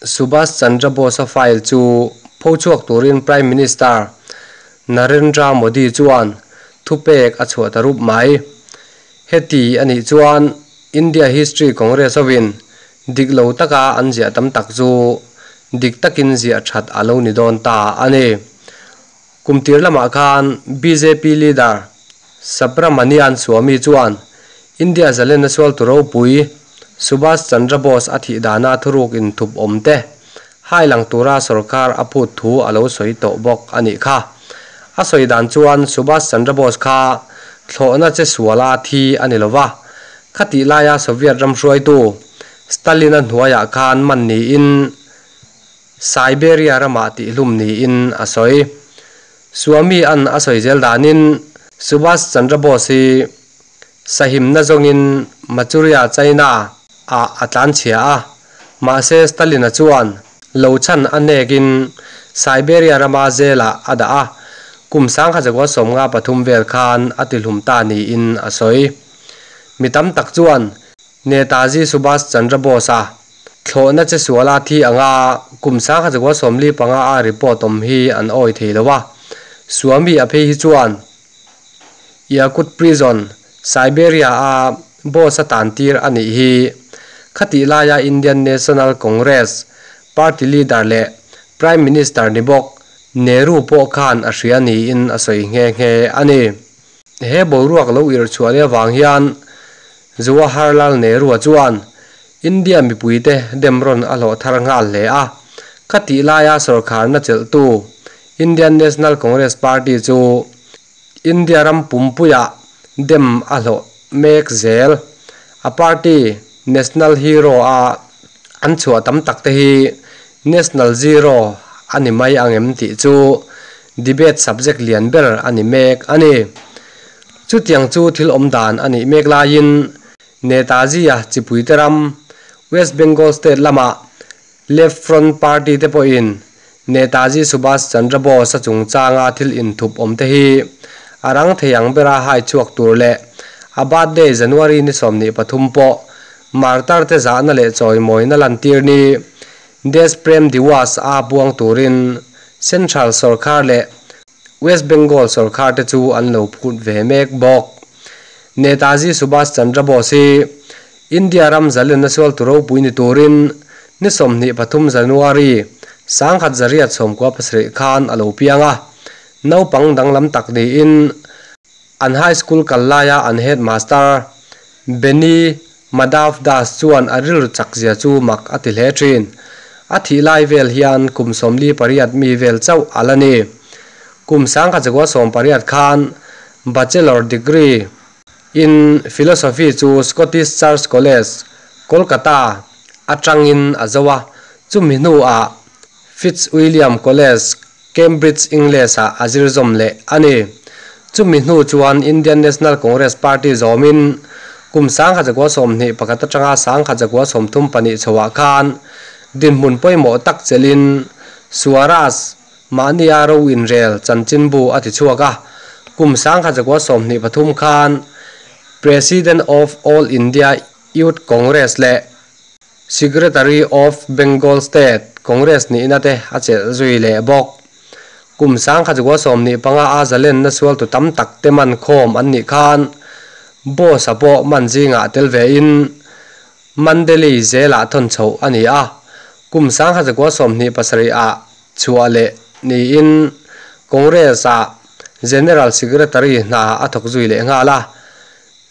Subhas Chandra Bose-a file chu pho chhuak turin Prime Minister Narendra Modi chuan thupek a chhuah ta rup mai. Heti a nih chuan India History Congress hovin dik lo taka an ziah tam tak chu dik takin ziah that a lo ni dawn ta a ni. Kum tir lamah khan bjp leader Subramanian Swamy chuan India zalenna sual tu ropui Subhas Chandra Bose a thih dana thuruk inthup awm te hai lang tura sorkar a phut thu a lo sawi tawh bawk a nih kha. A sawi dan chuan Subhas Chandra Bose kha thlawhna che suala thi a ni lova, khatih laia Soviet ram hruaitu Stalin-a hnuaiah khan man niin Siberia ramah tihhlum niin a sawi. Swamy an a sawi zel danin Subhas Chandra Bose hi Sahimna zawngin Manchuria, China, ah a tlanchhia a, mahse Stalin-a chuan lo chhan a hnekin Siberia rama jail-ah a dah a, kum 1953 vel khan a tihlum ta niin a sawi. Mi tam tak chuan Netaji Subhas Chandra Bose-a thlawhna che suala thi anga kum 1945 a report awm hi an awi thei lo a, Swamy a phei hi chuan Yakut Prison, Siberia a Bose a tan tir a nih hi. Khatih laia Indian National Congress party leader leh Prime Minister ni bawk Nehru pawh khan a hria niin a sawi nghe nghe a ni. He boruak lo irh chhuah leh avang hian Jawaharlal Nehru-a chuan India mipuite dem rawn a hlawh thar nghal hle a. Khatih laia sawrkharna chelhtu Indian National Congress party chu India ram pumpuiah dem a hlawh mek zel. A party National Hero a an chhuah tam tak te hi National Zero a ni mai ang em tih chu debate subject lian ber a ni mek a ni. Chutiang chu thil awm dan a nih mek laiin Netaji-a chipuite ram West Bengal state lamah Left Front Party te pawhin Netaji Subhas Chandra Bose-a chungchanga thil inthup awm te hi a rang thei ang bera hai chhuak tur leh a birthday January ni 23 pawh martar te zahna leh chawimawina lantir ni Desh Prem Diwas a buang turin Central sorkar leh West Bengal sorkar te chu an lo phut ve mek bawk. Netaji Subhas Chandra Bose hi India ram zalenna sual tu ropui ni turin ni 23 January 1897 khan a lo piang a, naupang danglam tak niin an high school kal laia an headmaster Beni Madhav Das chuan a rilru chak zia chu mak a ti hle thin. A thih lai vel hian kum 48 mi vel chauh a la ni. Kum 1918 khan bachelor degree in philosophy chu Scottish Church College, Kolkata atangin a zo a, chumi hnuah Fitzwilliam College, Cambridge, English ah a zir zawm leh a ni. Chumi hnu chuan Indian National Congress Party zawmin kum 1921 atanga 1932 chhoah khan dinhmun pawimawh tak chelin Swaraj mahnia ro inrel chanchinbu a ti chhuak a, kum 1923 khan President of All India Youth Congress leh Secretary of Bengal State Congress nihna te a chelh zui leh bawk. Kum 1925 a zalenna sual tu tam tak te man khawm an nih khan Bose-a pawh man zingah tel vein Mandalay zelah thawn chhoh a ni a, kum 1927 ah chhuah leh niin Congress-ah General Secretary hna a thawk zui leh nghal a,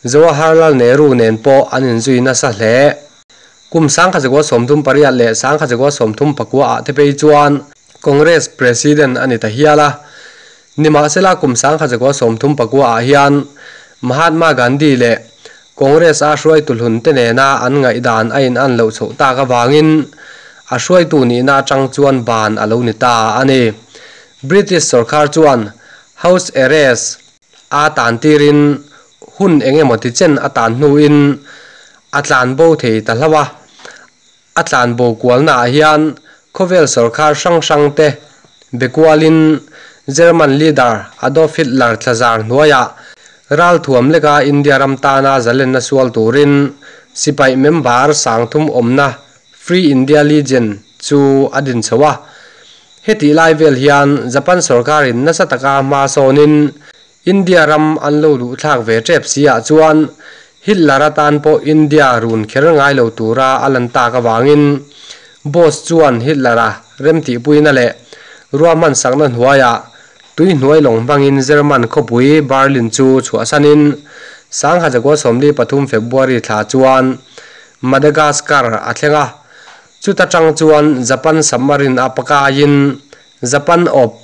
Jawaharlal Nehru nen pawh an inzui nasa hle. Kum 1938 leh 1939 ah te phei chuan Congress President a ni ta hial a. Nimahsela kum 1939 ah hian Mahatma Gandhi leh Congress a hruaitu hlun te nena an ngaihdan a in an loh chhoh tak avangin a hruaitu nihna atang chuan ban a lo ni ta a ni. British sorkar chuan House Arrest a tan tirin hun engemaw ti chen a tan hnuin a tlan bo thei ta hlau a. A tlan bo kualna ah hian khawvel sorkar hrang hrang te bekualin German leader Adolf Hitler thlazar hnuaiah ral thuam leka India ram tana zalenna sual turin sipai member 3000 awmna Free India Legion chu a din chho a. Hetih lai vel hian Japan sorkarin nasa taka hma sawnin India ram an lo luh thlak ve tep si ah chuan Hitler atan pawh India run kher ngai lo tura a lan tak avangin Bose chuan Hitler-a remtihpuina leh ruahman sakna hnuaiah tuihnuai lawng hmangin German khawpui Berlin chu chhuahsanin 1943 February thla chuan Madagascar a thleng a. Chuta tang chuan Japan submarine a pakaiin Japan awp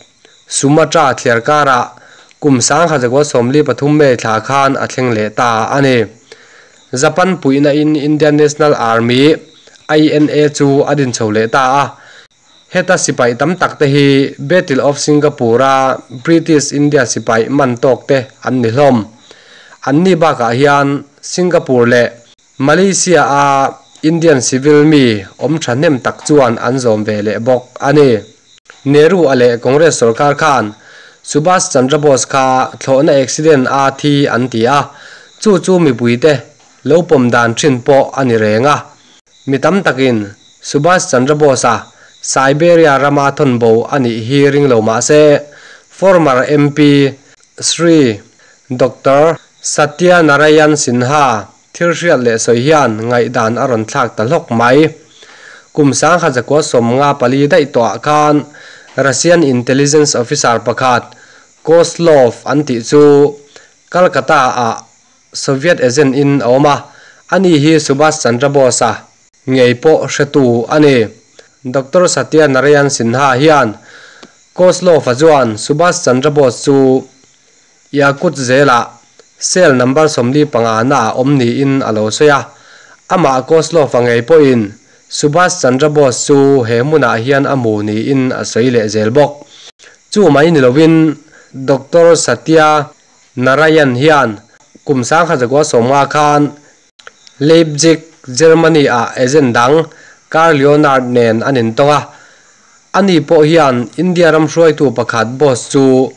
Sumatra thliarkarah kum 1943 May thla khan a thleng leh ta a ni. Japan puihna in Indian National Army, INA, chu a din chho leh ta a. Heta sipai tam tak te hi Battle of Singapore a British India sipai man tawk te an ni hlawm. Anni bakah hian Singapore leh Malaysia a Indian civil mi awm thahnem tak chuan an zawm ve leh bawk a ni. Nehru a leh Congress sorkar khan Subhas Chandra Bose kha thlawhna accident a thi an ti a, chu chu mipuite lo pawm dan thin pawh a ni reng a. Mi tam takin Subhas Chandra Bose a Siberia rama thawnbo a nih hi ring lo mah se, former MP Shri Doctor Satya Narayan Sinha Thil hriat leh sawi hian ngaihdan a rawn thlak ta hlawk mai. Kum 1954 daih tawhah khan Russian intelligence officer pakhat Kozlov an tih chu Calcutta-ah Soviet agent in a awm a, ani hi Subhas Chandra Bose-a ngei pawh hretu a ni. Doctor Satya Narayan Sinha hian Kozlov-a chuan Subhas Chandra Bose chu Yakut zelah cell number 45 na a awm niin a lo sawi a. Amah Kozlov-a ngei pawhin Subhas Chandra Bose chu he hmunah hian a hmu niin a sawi leh zel bawk. Chu mai ni lovin Doctor Satya Narayan hian kum 1950 khan Leipzig, Germany-ah agent dang Karl Leonard nen an intawng a. Ani pawh hian India ram hruaitu pakhat Bose chu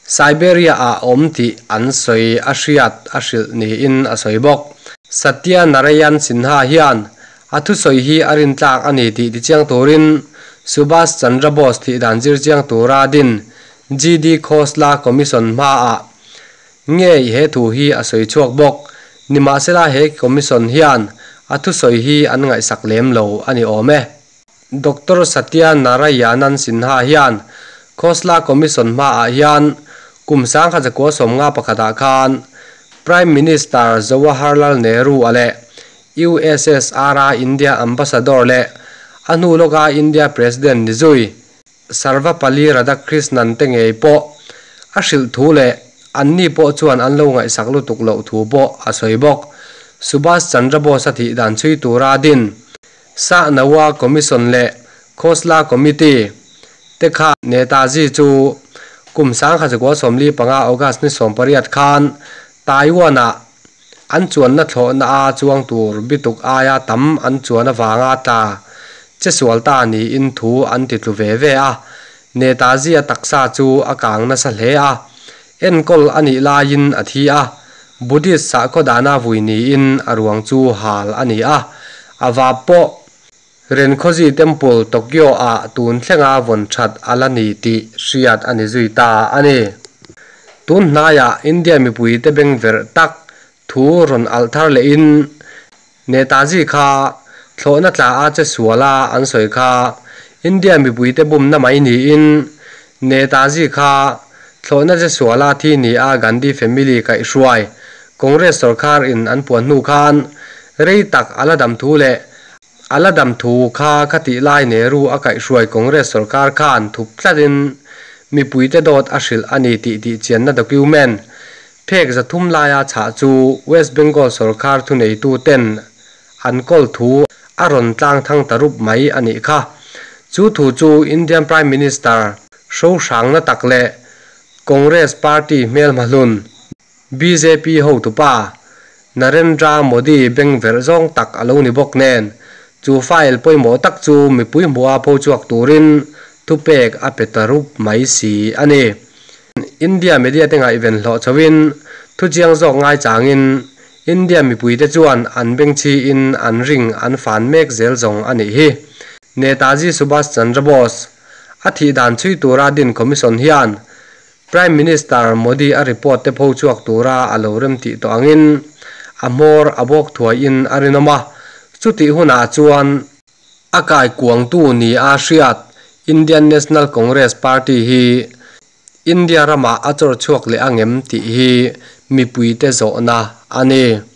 Siberia-ah awm tih an sawi a hriat a hrilh niin a sawi bawk. Satya Narayan Sinha hian a thusawi hi a rintlak a ni tih tichiang turin Subhas Chandra Bose thih dan zirchiang tura din GD Khosla Commission hmaah Ngei he thu hi a sawi chhuak bawk. Nimahsela he Commission hian a thusawi hi an ngaihsak lem lo a ni awm e. Doctor Satya Narayanan Sinha hian Khosla Commission hmaah hian kum 1951 ah khan Prime Minister Jawaharlal Nehru a leh USSR a India Ambassador leh a hnu lawka India President ni zui Sarvepalli Radhakrishnan te ngei pawh a hrilh thu leh anni pawh chuan an lo ngaihsak lutuk loh thu pawh a sawi bawk. Subhas Chandra Bose-a thih dan chhui tura din Sahnawa Commission leh Khosla Committee te kha Netaji chu kum 1945 August ni 18 khan Taiwan-ah an chuanna thlawhna a chuang tur bituk aia tam an chuan avanga tla che sual ta niin thu an ti tlu ve ve a. Netaji a taksa chu a kang nasa hle a, enkawl a nih laiin a thi a, Buddhist sahkhaw dana vui niin a ruang chu hal a ni a, a vap pawh Renkoji Temple Tokyo ah tun thlenga vawn that a la ni tih hriat a ni zui ta a ni. Tun hnaiah India mipui te beng verh tak thu rawn alh thar lehin Netaji kha thlawhna tla a che sual a an sawi kha India mipui te bumna mai niin Netaji kha thlawhna che sual a thi ni a Gandhi family kaihhruai Congress sorkar in an puan hnu khan rei tak a la dam thu leh A la dam thu kha ka tih lai Nehru a kaihhruai Congress sorkar khan thup tlatin mipuite dawt a hrilh a ni tih tihchianna document phek 300 laia chhah chu West Bengal sorkar thuneitu ten an kawl thu a rawn tlang thang ta rup mai a nih kha. Chu thu chu Indian Prime Minister hrohrangna tak leh Congress party hmelhmahlun Bjp hotupa Narendra Modi beng verh zawng tak a lo ni bawk nen, chu file pawimawh tak chu mipui hmuha pho chhuak turin thupek a pe ta rup mai si a ni. India media te ngaihven hlawh chhoin thuchiang zawk ngaichangin India mipuite chuan an bengchhiin an ring an fan mek zel zawng a nih hi. Netaji Subhash Chandra Bose a thih dan chhui tura din Commission hian Prime Minister Modi a report te pho chhuak tura a lo rem tih tawh angin a hmawr a bawk thuaiin a rinawm a, chutih hunah chuan a kaikuangtu ni a hriat Indian National Congress Party hi India ramah a chawr chhuak leh angem tih hi mipuite zawhna a ni.